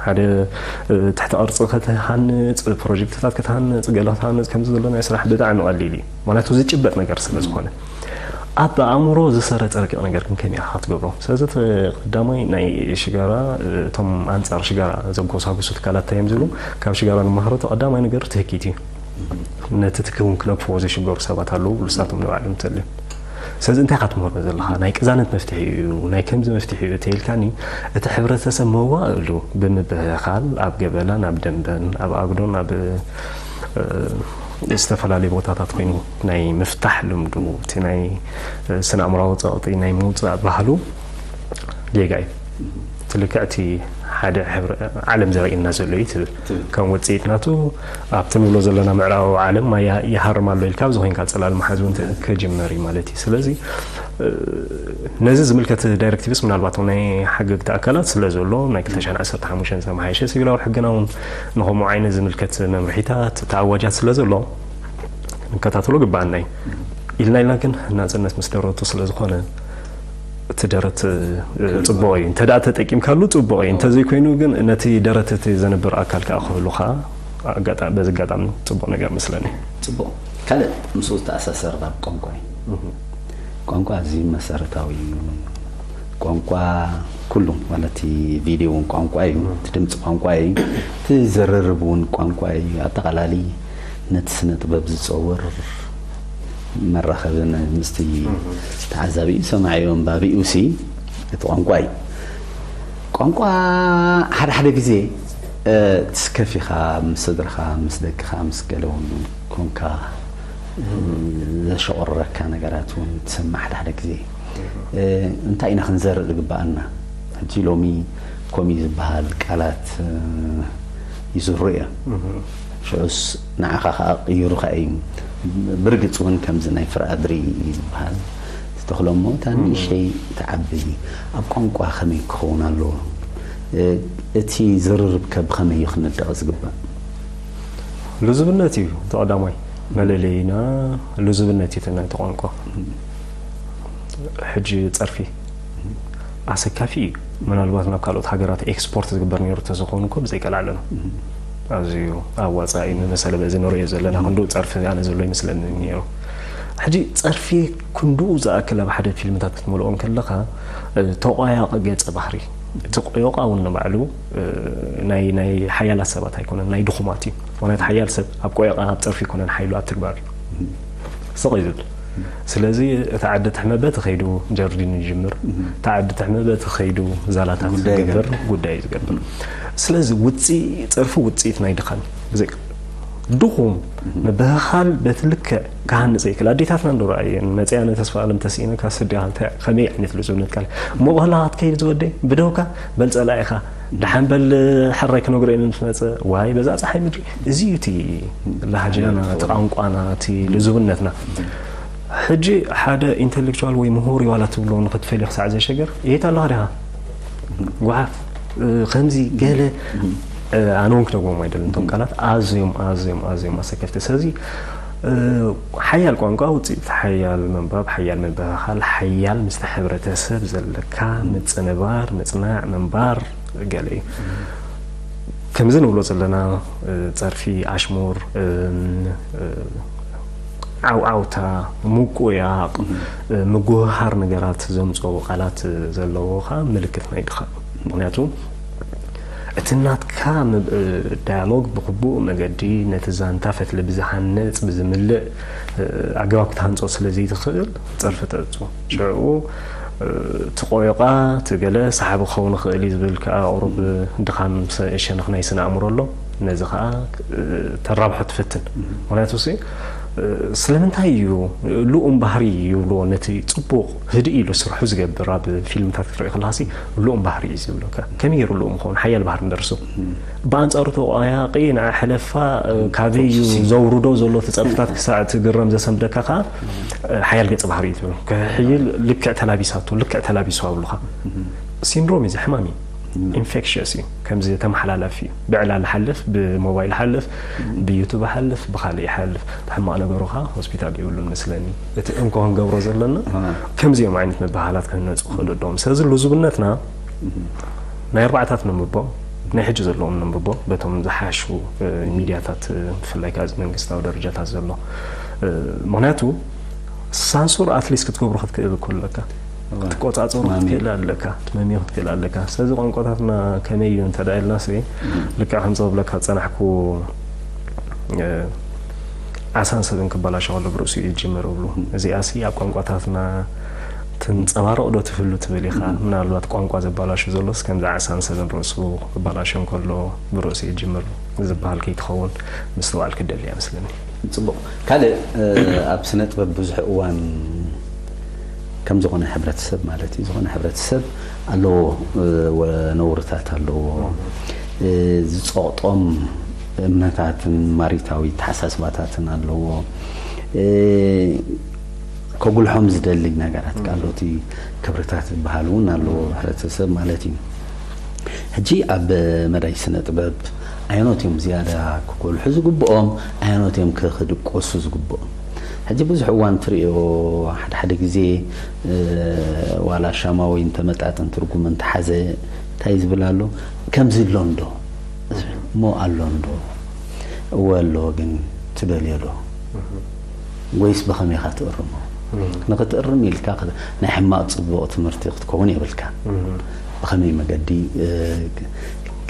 ሓደ ትሕቲ ቅርጺ ከተሃንጽ፣ ፕሮጀክትታት ከተሃንጽ፣ ገለ ከተሃንጽ ከምዚ ዘሎ ናይ ስራሕ ብጣዕሚ ቀሊል እዩ። ምኽንያቱ ዝጭበጥ ነገር ስለ ዝኾነ። ኣብ ኣእምሮ ዝሰረጸ ረቂቕ ነገር ግን ከመይ ኢኻ ክትገብሮ? ስለዚ እቲ ቀዳማይ ናይ ሽጋራ፣ እቶም ኣንጻር ሽጋራ ዘጎሳጉሱ ትካላት እንታይ እዮም ዝብሉ? ካብ ሽጋራ ንመሃሮ እቲ ቀዳማይ ነገር ትህኪት እዩ። ነቲ ትኪ እውን ክነግፍዎ ዝሽገሩ ሰባት ኣለዉ፣ ንሳቶም ንባዕሎም እንተልዮም። ስለዚ እንታይ ኢኻ ትምህሮ ዘለኻ? ናይ ቅዛነት መፍትሒ እዩ፣ ናይ ከምዚ መፍትሒ እዩ ተይልካኒ፣ እቲ ሕብረተሰብ መዋእሉ ብምብህኻል ኣብ ገበላን ኣብ ደንበን ኣብ ኣጉዶን ኣብ ዝተፈላለዩ ቦታታት ኮይኑ ናይ ምፍታሕ ልምዱ፣ እቲ ናይ ስነ ኣእምራዊ ጸቕጢ ናይ ምውጻእ ባህሉ ጌጋ እዩ። እቲ ልክዕ እቲ ሓደ ሕብረ ዓለም ዘርእየና ዘሎ እዩ ትብል። ከም ውጽኢት ናቱ ኣብቲ ንብሎ ዘለና ምዕራባዊ ዓለም ማይ ይሃርም ኣሎ ኢልካ ኣብዚ ኮይንካ ጽላል ምሓዝ እውን ክጅመር እዩ ማለት እዩ። ስለዚ ነዚ ዝምልከት ዳይሬክቲቭስ ምናልባት ናይ ሓገግቲ ኣካላት ስለ ዘሎ ናይ ክልተ ሽሕን ዓሰርተ ሓሙሽተን ዝተመሓየሸ ሲቪላዊ ሕግና እውን ንኸምኡ ዓይነት ዝምልከት መምርሒታት፣ ተኣዋጃት ስለ ዘሎ ንከታተሎ ግባኣና እዩ። ኢልና ኢልና ግን ናጽነት ምስ ደረቱ ስለ ዝኾነ እቲ ደረት ጽቡቕ እዩ። እንተ ደኣ ተጠቂምካሉ ጽቡቕ እዩ። እንተዘይኮይኑ ግን ነቲ ደረት እቲ ዘንብር ኣካል ከኣ ክህሉ ከኣ በዚ ኣጋጣሚ ጽቡቕ ነገር መስለኒ። ጽቡቕ። ካልእ ምስኡ ዝተኣሳሰር ናብ ቋንቋ እዩ። ቋንቋ ኣዝዩ መሰረታዊ እዩ። ቋንቋ ኩሉ ማለት እቲ ቪድዮ እውን ቋንቋ እዩ፣ እቲ ድምፂ ቋንቋ እዩ፣ እቲ ዘረርብ እውን ቋንቋ እዩ። ኣጠቓላሊ ነቲ ስነ ጥበብ ዝፀውር መራኸብን ምስቲ ተዓዛቢኡ ሰማዒኡ ኣንባቢኡ ሲ እቲ ቋንቋ እዩ። ቋንቋ ሓደ ሓደ ግዜ ትስከፍ ኢኻ፣ ምስ ስድራኻ ምስ ደቅኻ ምስ ገለ እውን ኮንካ ዘሸቑርረካ ነገራት እውን ትሰማዕ ሓደ ሓደ ግዜ። እንታይ ኢና ክንዘርእ ዝግበኣና? ሕጂ ሎሚ ኮሚ ዝበሃል ቃላት ይዝሩ እዮም። ሽዑስ ንዓኻ ከዓ ቅይሩኻ እዩ። ብርግፅ እውን ከምዚ ናይ ፍረ ኣድሪ ዝበሃል ዝተኽሎ እሞ እታ ንእሸይ ትዓቢ ኣብ ቋንቋ ከመይ ክኸውን ኣለዎ? እቲ ዝርርብ ከ ብኸመይ እዩ ክንደቕ ዝግባእ? ልዙብነት እዩ እቲ ቀዳማይ መለለይና፣ ልዙብነት እዩ እቲ ናይቲ ቋንቋ። ሕጂ ጸርፊ ኣሰካፊ እዩ። ምናልባት ናብ ካልኦት ሃገራት ኤክስፖርት ዝግበር ነይሩ ተዝኾን እኮ ብዘይቀላዕለ ነው ኣዝዩ ኣዋጻኢ ምመሰለ በዚ ንሪኦ ዘለና ክንድኡ ጸርፊ ኣነ ዘሎ ይመስለኒ ነይሩ። ሕጂ ጸርፊ ክንድኡ ዝኣክል ኣብ ሓደ ፊልምታት ክትመልኦ እንከለኻ፣ እ፣ ተቋያቒ ገጸ ባህሪ፣ እቲ ቆዮቓ እውን ንባዕሉ፣ እ፣ ናይ፣ ናይ ሓያላት ሰባት ኣይኮነን፣ ናይ ድኹማት እዩ። ምኽንያቱ ሓያል ሰብ ኣብ ቆዮቓ፣ ኣብ ጸርፊ ኣይኮነን ሓይሉ፣ ኣብ ተግባር እዩ። ስቕ እዩ ዝብል። ስለዚ እቲ ዓዲ ትሕመ በቲ ከይዱ ጀርዲን ይጅምር፣ እቲ ዓዲ ትሕመ በቲ ከይዱ ዛላታት ጉዳይ ዝገብር፣ ይገብር። ጉዳይ እዩ ዝገብር። ስለዚ ውፅኢ-፣ ጸርፊ ውፅኢት ናይ ድኻም እዩ። ብዘይ ድኹም ምብህኻል በቲ ልክዕ ክሃንጽ ይክእል። ኣዴታትና እንዶ ረኣየን መጽያ፣ ነተስፋ ኣለም ተስኢነካ ስዲኻ እንታይ፣ ከመይ ዓይነት ልዙብነት ካል እሞ ባህላ ክትከይድ ዝወደይ ብደውካ በል ጸላኢኻ ደሓን በል ሕራይ ክነግሮ እዮም ምስ መጸ ዋይ በዛ ጸሓይ ምድሪ። እዚ እዩ እቲ ላህጃና፣ እቲ ቋንቋና፣ እቲ ልዙብነትና። ሕጂ ሓደ ኢንተሌክቹዋል ወይ ምሁር ዋላ ትብሎ ንክትፈልዮ ክሳዕ ዘሸገር የት ኣለኻ ዲኻ? ጓሓፍ፣ እ፣ ከምዚ ገለ፣ እ፣ ኣነ እውን ክነግሮም ኣይደልን። እቶም ቃላት ኣዝዮም፣ ኣዝዮም፣ ኣዝዮም ኣሰከፍቲ። ስለዚ፣ እ፣ ሓያል ቋንቋ ውፅኢት ሓያል ምንባብ፣ ሓያል ምብህኻል፣ ሓያል ምስቲ ሕብረተሰብ ዘለካ ምጽንባር፣ ምጽናዕ፣ ምንባር ገለ እዩ። ከምዚ ንብሎ ዘለና፣ እ፣ ጸርፊ፣ ኣሽሙር፣ እ፣ እ፣ ዓውዓውታ፣ ምቁያቕ፣ እ፣ ምጉህሃር ነገራት ዘምጽኦ ቃላት ዘለዎ ኸኣ ምልክት ናይ ድኻም። ምኽንያቱ እቲ ናትካ ምብ-፣ እ፣ ዳያሎግ ብግቡእ መገዲ ነቲ ዛንታ ፈትሊ ብዝሃንጽ፣ ብዝምልእ፣ እ፣ ኣገባብ ክትሃንጾ ስለ ዘይትኽእል ጸርፊ ተእቱ። ሽዑ፣ እ፣ እቲ ቆዮቓ፣ እቲ ገለ ሰሓቢ ክኸውን ይኽእል እዩ ዝብል ከኣ ቁሩብ ድኻም ሰ-፣ ሸነኽ ናይ ስነ ኣእምሮ ኣሎ። ነዚ ከኣ፣ እ፣ ተራብሖ ትፈትን። ምኽንያቱ ሲ፣ እ፣ ስለምንታይ እዩ ልኡም ባህሪ ይብልዎ ነቲ ጽቡቕ ህድእ ኢሉ ስርሑ ዝገብር ኣብ ፊልምታት ክትርኢ ከለኻ ሲ ልኡም ባህሪ እዩ ዝብለካ። ከመይ ገይሩ ልኡም ክኸውን? ሓያል ባህሪ እንደርሱ። ብኣንጻሩ ተቋያቒ ንዓ ሕለፋ፣ እ፣ ካበይ እዩ ዘውርዶ ዘሎ እቲ ጸርፍታት ክሳዕ ትግረም ዘሰንብደካ ከኣ፣ እ፣ ሓያል ገጸ ባህሪ እዩ ትብሎ። ክሕይል ልክዕ ተላቢሳቶ፣ ልክዕ ተላቢሱ ኣብሉኻ። ሲንድሮም እዩ፣ እዚ ሕማም እዩ። ኢንፌክሽስ እዩ፣ ከምዚ ተመሓላላፊ እዩ። ብዕላል ሓልፍ፣ ብሞባይል ሓልፍ፣ ብዩቱብ ሓልፍ፣ ብኻልእ ይሓልፍ። ሕማቕ ነገሩ ኸኣ ሆስፒታል የብሉን መስለኒ። እቲ እንኮ ክንገብሮ ዘለና፣ አ። ከምዚኦም ዓይነት መበሃላት ክህነጹ ክኽእሉ ኣለዎም። ስለዚ ልዙብነትና ናይ ኣርባዕታት ነንብቦ፣ ናይ ሕጂ ዘለዎም ነንብቦ፣ በቶም ዝሓሹ፣ እ፣ ሚድያታት፣ እ፣ ብፍላይ ከኣ እዚ መንግስታዊ ደረጃታት ዘሎ። እ፣ ምኽንያቱ ሳንሱር ኣትሊስት ክትገብሮ ክትክእል እኮ ኣለካ። እዋ። ክትቆጻጸሩ ትማሚ። ክትክእል ኣለካ፣ ትመምዮ ክትክእል ኣለካ። ስለዚ ቋንቋታትና ከመይ እዩ እንተ ደኣ ኢልና ሲ፣ እም። ልክዕ ከምዚ ክብለካ ዝጸናሕኩ፣ እ፣ ዓሳን ሰብን ክበላሾ ከሎ ብርእሱ እዩ ዝጅምር ይብሉ። እዚኣ ሲ ኣብ ቋንቋታትና ትንጸባረቕ ዶ ትህሉ ትብል ኢኻ። እም። ምናልባት ቋንቋ ዘበላሹ ዘሎስ ከምዚ ዓሳን ሰብን ርእሱ ክበላሾ እንከሎ ብርእሱ እዩ ዝጅምር ዝበሃል ከይትኸውን ምስትውዓል ክደሊ እያ መስለኒ። ጽቡቕ። ካልእ፣ እ፣ ኣብ ስነ ጥበብ ብዙሕ እዋን ከም ዝኾነ ሕብረተሰብ ማለት እዩ፣ ዝኾነ ሕብረተሰብ ኣለዎ፣ እ፣ ወ-፣ ነውርታት ኣለዎ። እ፣ ዝጸቕጦም እምነታትን ማሪታዊ ተሓሳስባታትን ኣለዎ። እ፣ ከጉልሖም ዝደሊ ነገራት፣ ካልኦት ክብርታት ዝበሃል እውን ኣለዎ ሕብረተሰብ ማለት እዩ። ሕጂ ኣብ መዳይ ስነ ጥበብ ኣየኖት እዮም ዝያዳ ክጎልሑ ዝግብኦም? ኣየኖት እዮም ከ ክድቆሱ ዝግብኦም? ሕጂ ብዙሕ እዋን ትርእዮ፣ ሓደ ሓደ ግዜ፣ እ፣ ዋላ ሻማ ወይ እንተመጣጥን ትርጉም እንተሓዘ እንታይ ዝብል ኣሎ? ከምዚ ኣሎ እንዶ? እሞ ኣሎ እንዶ? እወ ኣሎ፣ ግን ትደልዮ ዶ? ወይስ ብኸመይ ኢኻ ትእርሞ? እም። ንኽትእርም ኢልካ ኸ-፣ ናይ ሕማቕ ጽቡቕ ትምህርቲ ክትከውን የብልካ። እም። ብኸመይ መገዲ፣ እ፣ ክ-፣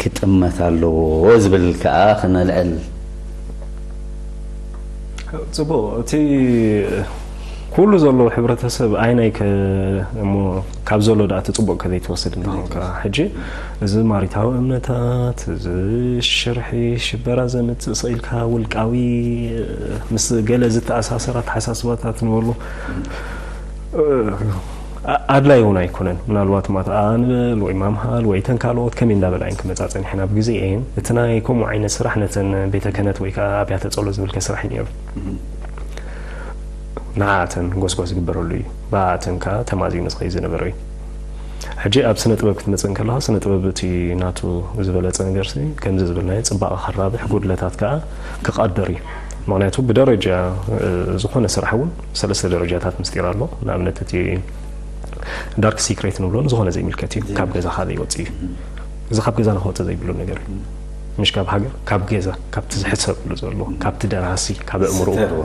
ክጥመት ኣለዎ ዝብል ከኣ ክነልዕል። ጽቡቕ፣ እቲ ኩሉ ዘሎ ሕብረተሰብ ኣይናይ ከ-፣ እሞ ካብ ዘሎ ደኣ እቲ ጽቡቕ ከዘይትወስድ እንተኾንካ፣ ሕጂ እዚ ማሪታዊ እምነታት፣ እዚ ሽርሒ፣ ሽበራ ዘምጽእ ስቕ ኢልካ ውልቃዊ፣ ምስ ገለ ዝተኣሳሰር ኣተሓሳስባታት ንበሉ፣ እ፣ ኣ-፣ ኣድላይ እውን ኣይኮነን። ምናልባት ማታ ንበል ወይ ማምሃል ወይ ተን ካልኦት ከመይ እንዳበላ እየን ክመጻ ጸኒሐን። ኣብ ግዜኤን እቲ ናይ ከምኡ ዓይነት ስራሕ ነተን ቤተ ክህነት ወይ ከኣ ኣብያተ ጸሎት ዝምልከት ስራሕ እዩ ነይሩ። ንዓኣተን ጎስጓስ ዝግበረሉ እዩ። ብኣኣተን ከኣ ተማዚኑ ዝኸይድ ዝነበረ እዩ። ሕጂ ኣብ ስነ ጥበብ ክትመጽእ እንከለኻ፣ ስነ ጥበብ እቲ ናቱ ዝበለጸ ነገርሲ፣ ከምዚ ዝብልናዮ ጽባቐ ከራብሕ፣ ጉድለታት ከኣ ክቐድር እዩ። ምኽንያቱ ብደረጃ፣ እ፣ ዝኾነ ስራሕ እውን ሰለስተ ደረጃታት ምስጢር ኣሎ። ንኣብነት እቲ ዳርክ ሲክሬት ንብሎ ንዝኾነ ዘይምልከት እዩ። ካብ ገዛኻ ዘይወጽእ እዩ። እዚ ካብ ገዛ ንኽወጽእ ዘይብሉ ነገር እዩ። ምሽ ካብ ሃገር፣ ካብ ገዛ፣ ካብቲ ዝሕሰብሉ ዘሎ፣ ካብቲ ደራሲ፣ ካብ ኣእምሮኡ። ስተርዎ።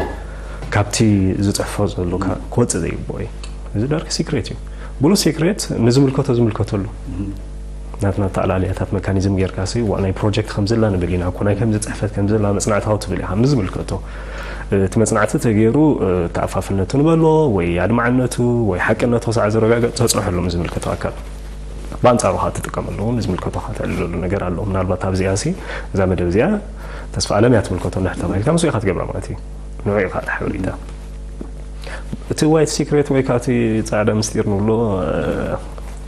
ካብቲ ዝፅሕፎ ዘሎ ክወፅእ ዘይግብኦ እዩ። እዚ ዳርክ ሲክሬት እዩ። ብሉ ሲክሬት ንዝምልከቶ ዝምልከተሉ ናትና ኣተኣላልያታት መካኒዝም ጌርካ ሲ ዋ ናይ ፕሮጀክት ከም ዘላ ንብል ኢና እኮ ናይ ከምዚ ፅሕፈት ከም ዘላ መፅናዕታዊ ትብል ኢኻ ንዝምልከቶ እቲ መፅናዕቲ ተገይሩ ተኣፋፍነቱ ንበሎ ወይ ኣድማዕነቱ ወይ ሓቅነቱ ክሳዕ ዝረጋገፅ ተፅንሐሉ ዝምልከቶ ኣካል ብኣንፃሩ ከዓ ትጥቀመሉ ንዝምልከቶ ከዓ ተዕልለሉ ነገር ኣሎ ምናልባት ኣብዚኣ ሲ እዛ መደብ እዚኣ ተስፋ ኣለም እያ ትምልከቶ እንድሕር ተባሂልካ ምስኡ ኢኻ ትገብራ ማለት እዩ ንዑ ኢኻ ሓበሬታ እቲ ዋይት ሲክሬት ወይ ከዓ እቲ ፃዕዳ ምስጢር ንብሎ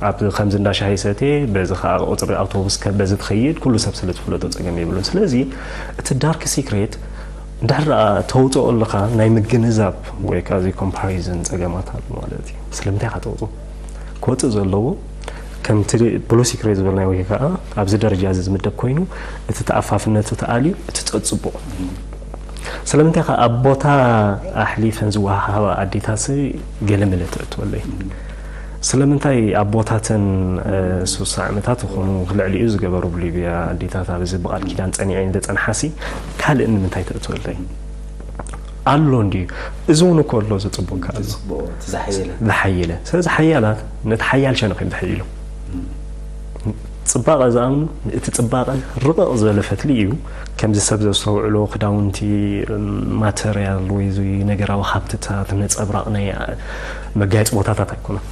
ኣብ ከምዚ እንዳሻሂ ሰትየ በዚ ከዓ ቁፅሪ ኣውቶቡስ በዚ ትኸይድ ኩሉ ሰብ ስለ ትፍለጦ ፀገም የብሉን ስለዚ እቲ ዳርክ ሲክሬት እንድሕር ተውፅኦ ኣለካ ናይ ምግንዛብ ወይ ከዓ እዚ ኮምፓሪዝን ፀገማት ኣሎ ማለት እዩ ስለምንታይ ኢኻ ተውፅኦ ክወፅእ ዘለዎ ከምቲ ብሉ ሲክሬት ዝበልናዮ ወይ ከዓ ኣብዚ ደረጃ እዚ ዝምደብ ኮይኑ እቲ ተኣፋፍነቱ ተኣልዩ እቲ ፀፅቦ ስለምንታይ ከ ኣብ ቦታ ኣሕሊፈን ዝወሃሃባ ኣዴታት ገለመለ ተእትወለይ ስለምንታይ ኣብ ቦታተን ሱሳ ዓመታት ይኾኑ ልዕሊኡ ዝገበሩ ብሊብያ ኣዴታት ኣብዚ ብቓል ኪዳን ፀኒዐን ዘፀንሓሲ ካልእ ንምንታይ ተእትወለይ ኣሎ እንድዩ እዚ እውን እኮ ኣሎ ዝፅቡቅ ዝሓየለ ስለዚ ሓያላት ነቲ ሓያል ሸነኽ እዮም ዝሕይሉ ፅባቐ ዝኣምኑ እቲ ፅባቐ ርቕቕ ዝበለ ፈትሊ እዩ ከምዚ ሰብ ዘስተውዕሎ ክዳውንቲ ማተርያል ወይ እዚ ነገራዊ ሃብትታት ነፀብራቕ ናይ መጋየፂ ቦታታት ኣይኮነን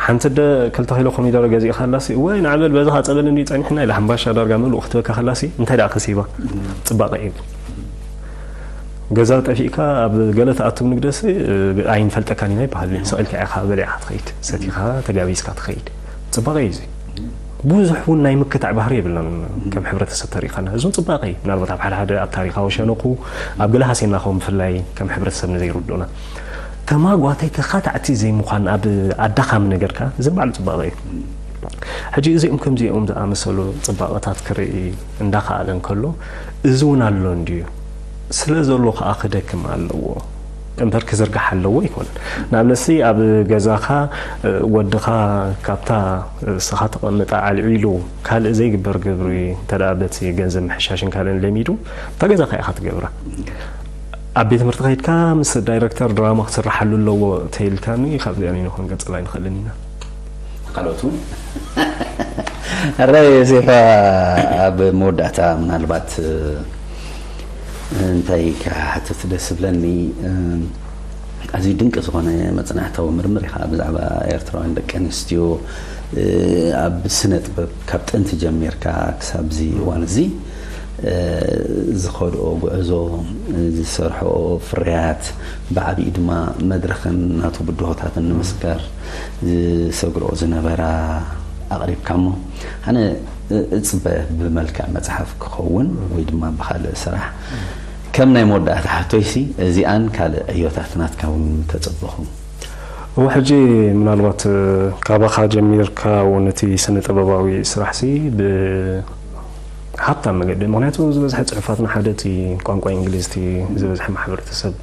ሓንቲ ደ ክልተ ኪሎ ኮሚደረ ገዚእካ ኣላሲ ወይ ንዓበል በዚ ካ ፀበል እንዲ ፀኒሕና ኢላ ሓምባሻ ዳርጋ ምሉእ ክትበካ ከላሲ እንታይ ደኣ ከሲባ ፅባቐ እዩ ገዛ ጠፊእካ ኣብ ገለ ተኣትው ንግደሲ ኣይንፈልጠካን ኢና ይበሃል ስቕ ኢልካ ኢኻ በሊዕካ ትኸይድ ሰቲኻ ተጋቢዝካ ትኸይድ ፅባቐ እዩ እዚ ብዙሕ እውን ናይ ምክታዕ ባህሪ የብልናን ከም ሕብረተሰብ ተሪኻና እዚ እውን ፅባቐ እዩ ምናልባት ኣብ ሓደ ሓደ ኣብ ታሪኻዊ ሸነኹ ኣብ ገለ ሃሴና ኸው ብፍላይ ከም ሕብረተሰብ ንዘይርድኡና ተማጓታይ ተኻታዕቲ ዘይምዃን ኣብ ኣዳኻሚ ነገርካ እዚ ባዕሉ ፅባቐ እዩ ሕጂ እዚኦም ከምዚኦም ዝኣመሰሉ ፅባቐታት ክርኢ እንዳኸኣለ እንከሎ እዚ እውን ኣሎ እንድዩ ስለ ዘሎ ከዓ ክደክም ኣለዎ እምበር ክዝርጋሕ ኣለዎ ኣይኮነን ንኣብነሲ ኣብ ገዛኻ ወድኻ ካብታ ስኻ ተቐምጣ ኣልዒሉ ካልእ ዘይግበር ግብሪ እንተ በቲ ገንዘብ ምሕሻሽን ካልእን ለሚዱ እታ ገዛኻ ኢኻ ትገብራ ኣብ ቤት ትምህርቲ ከይድካ ምስ ዳይረክተር ድራማ ክስርሓሉ ኣለዎ ተይልካኒ ካብዚኣ ንክንቀፅል ኣይንኽእልን ኢና ካልኦት እውን ሕረ ዮሴፋ ኣብ መወዳእታ ምናልባት እንታይ ክሓትት ደስ ዝብለኒ ኣዝዩ ድንቂ ዝኾነ መፅናዕታዊ ምርምር ኢኻ ብዛዕባ ኤርትራውያን ደቂ ኣንስትዮ ኣብ ስነ ጥበብ ካብ ጥንቲ ጀሚርካ ክሳብ እዚ እዋን እዚ ዝኸድኦ ጉዕዞ ዝሰርሕኦ ፍርያት ብዓብኡ ድማ መድረኽን ናቱ ብድሆታትን ንምስካር ዝሰግርኦ ዝነበራ ኣቕሪብካ እሞ ኣነ እፅበ ብመልክዕ መፅሓፍ ክኸውን ወይ ድማ ብካልእ ስራሕ ከም ናይ መወዳእታ ሕቶይሲ እዚኣን ካልእ ዕዮታት ናትካ እውን ምተፀበኹ እሞ ሕጂ ምናልባት ካባኻ ጀሚርካ እውን እቲ ስነ ጥበባዊ ስራሕሲ ብ ሃብታም መገዲ ምክንያቱ ዝበዝሐ ፅሑፋትና ሓደ እቲ ቋንቋ እንግሊዝ እቲ ዝበዝሐ ማሕበረተሰብ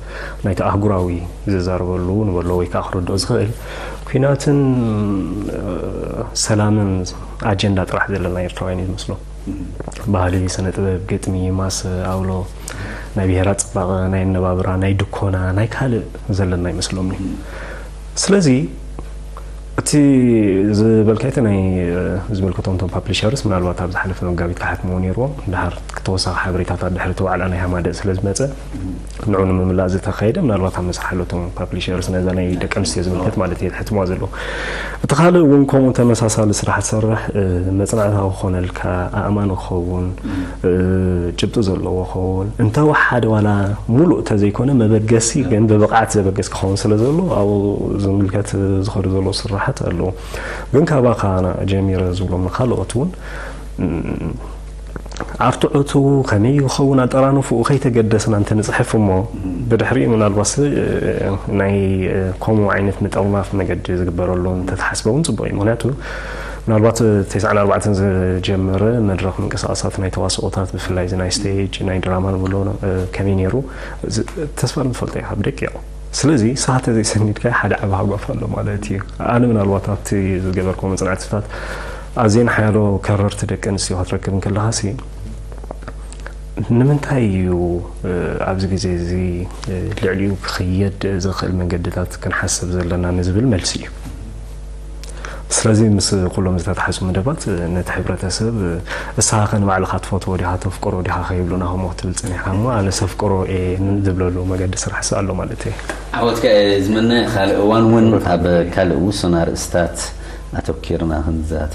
ናይቲ ኣህጉራዊ ዝዛረበሉ ንበሎ ወይ ከዓ ክረድኦ ዝኽእል ኩናትን ሰላምን ኣጀንዳ ጥራሕ ዘለና ኤርትራውያን እዩ ዝመስሎ ባህሊ ስነ ጥበብ ግጥሚ ማስ ኣውሎ ናይ ብሄራት ፅባቐ ናይ ኣነባብራ ናይ ድኮና ናይ ካልእ ዘለና ይመስሎም ስለዚ እቲ ዝበልካይቲ ናይ ዝምልከቶም ቶም ፓብሊሸርስ ምናልባት ኣብ ዝሓለፈ መጋቢት ክሓትምዎ ነይርዎም ድሓር ተወሳኺ ሓበሬታታት ድሕሪ እቲ ዋዕላ ናይ ሃማደእ ስለ ዝመፀ ንዑ ንምምላእ ዝተኻየደ ምናልባት ኣብ መስርሓ ኣለቶም ፓብሊሸርስ ነዛ ናይ ደቂ ኣንስትዮ ዝምልከት ማለት እየ ዝሕትምዋ ዘለዉ እቲ ካልእ እውን ከምኡ ተመሳሳሊ ስራሕ ትሰርሕ መፅናዕታዊ ክኾነልካ ኣእማኒ ክኸውን ጭብጢ ዘለዎ ክኸውን እንተወሓደ ዋላ ሙሉእ ተዘይኮነ መበገሲ ግን ብብቕዓት ዘበገስ ክኸውን ስለ ዘሎ ኣብኡ ዝምልከት ዝኸዱ ዘለዉ ስራሓት ኣለዉ ግን ካባኻ ጀሚረ ዝብሎም ንካልኦት እውን ኣርትዖቱ ከመይ ክኸውን ኣጠራንፍኡ ከይተገደስና እንተንፅሕፍ እሞ ብድሕሪኡ ምናልባት ናይ ከምኡ ዓይነት ምጥርናፍ መገዲ ዝግበረሉ እንተተሓስበ እውን ፅቡቅ እዩ ምክንያቱ ምናልባት ተስዓን ኣርባዕተን ዝጀመረ መድረኽ ምንቅስቃሳት ናይ ተዋስኦታት ብፍላይ እዚ ናይ ስቴጅ ናይ ድራማ ንብሎ ከመይ ነይሩ ተስፋ ንፈልጦ ኢኻ ብደቂቕ ስለዚ ሰዓተ ዘይሰኒድካ ሓደ ዓቢ ሃጓፍ ኣሎ ማለት እዩ ኣነ ምናልባት ኣብቲ ዝገበርኮ መፅናዕትታት ኣዝየን ሓያሎ ከረርቲ ደቂ ኣንስትዮ ክትረክብ እንከለኻ ሲ ንምንታይ እዩ ኣብዚ ግዜ እዚ ልዕሊኡ ክኽየድ ዝኽእል መንገድታት ክንሓስብ ዘለና ንዝብል መልሲ እዩ። ስለዚ ምስ ኩሎም ዝተተሓዙ መደባት ነቲ ሕብረተሰብ እስኻ ከ ንባዕልኻ ትፈትዎ ዲኻ ተፍቅሮ ዲኻ ከይብሉና ከምኡ ክትብል ጸኒሕካ እሞ ኣነ ሰፍቅሮ እየ ዝብለሉ መገዲ ስራሕ ስ ኣሎ ማለት እየ። ዓወትካ እየ ዝምነ። ካልእ እዋን እውን ኣብ ካልእ ውሱን ኣርእስታት ኣተኪርና ክንዛተ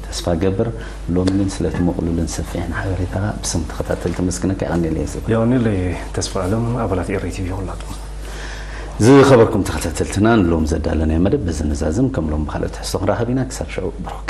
ተስፋ ገብር። ሎሚ ግን ስለቲ ምቕሉልን ሰፊሕን ሓበሬታኻ ብስም ተኸታተልቲ መስግነካ የቐንየለይ። የቐንየለይ ተስፋ ኣለም። ኣባላት ኤሪ ቲቪ ኩላትኩም። ዝኸበርኩም ተኸታተልትና ንሎም ዘዳለናዮ መደብ በዚ ንዛዝም። ከም ሎም ብካልኦት ትሕዝቶ ክንራኸብ ኢና። ክሳብ ሽዑ ብሩክ።